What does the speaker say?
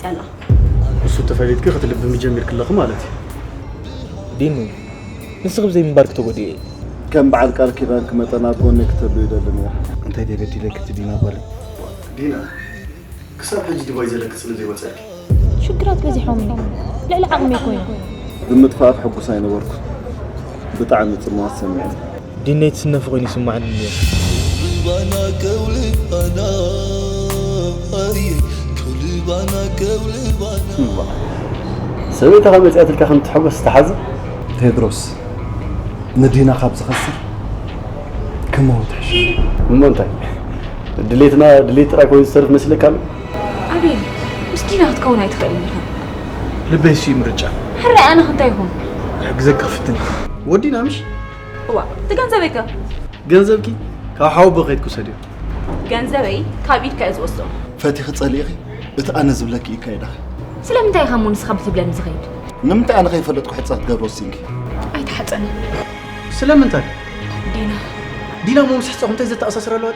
ኣላ። እሱ ተፈሊጥኪ ክትልብሚ ጀሚርክለኺ ማለት እዩ። ዲኑ፣ ንስኺ ብዘይ ምንባርኪ ተጎዲኤ እየ። ከም በዓል ቃል ኪዳንኪ መጠን ኣብ ጎነይ ክትህሉ ይደሊ ነይረ። እንታይ ደይ በዲለኪ እቲ ዲና ጓለይ? ዲና፣ ክሳብ ሕጂ ዲባይ ዘለኪ ስለ ዘይወፀልኪ? ሽግራት በዚሖምኒ፣ ልዕሊ ዓቕመይ ኮይኖም። ብምጥፋእኪ ሕጉስ ኣይነበርኩን። ብጣዕሚ ጽምዋ ተሰሚዑኒ። ዲነይ ትስነፊ ኮይኑ ይስማዓኒ ነይሩ። ልባና ከው ልባና ኣየ ከው ልባና ከው ልባና ሰበይትኻ መፂኣትልካ ከም ትሕጎስ ዝተሓዘ? ቴድሮስ፣ ንዲና ካብ ዝኸስር ክመውት ሕሽ። እሞ እንታይ ድሌትና ድሌት ጥራይ ኮይኑ ዝተርፍ መስለካ ኣሎ? ኣቤል፣ ምስ ዲና ክትከውን ኣይትኽእልን ኢኻ። ልበይ እሱ እዩ ምርጫ። ሕራይ ኣነ ክንታይ ይኹን? ክሕግዘኪ ክፍትን። ወዲና ምሽ? እዋ፣ እቲ ገንዘበይ ከ? ገንዘብኪ ካብ ሓወቦ ከይድ ክውሰድዮ። ገንዘበይ ካብ ኢድካ እየ ዝወስዶ። ፈቲኺ ጸሊእኺ እቲ ኣነ ዝብለኪ ይካየዳኺ። ስለምንታይ ኢኻ እሞ ንስኻ ብትብለኒ ዝኸይድ? ንምንታይ ኣነ ከይፈለጥኩ ሕጻ ትገብሮ ሲንኪ? ኣይተሓጸንን። ስለምንታይ? ዲና ዲና ሞ ምስ ሕጻኹም እንታይ ዘተኣሳስር ኣለዋ?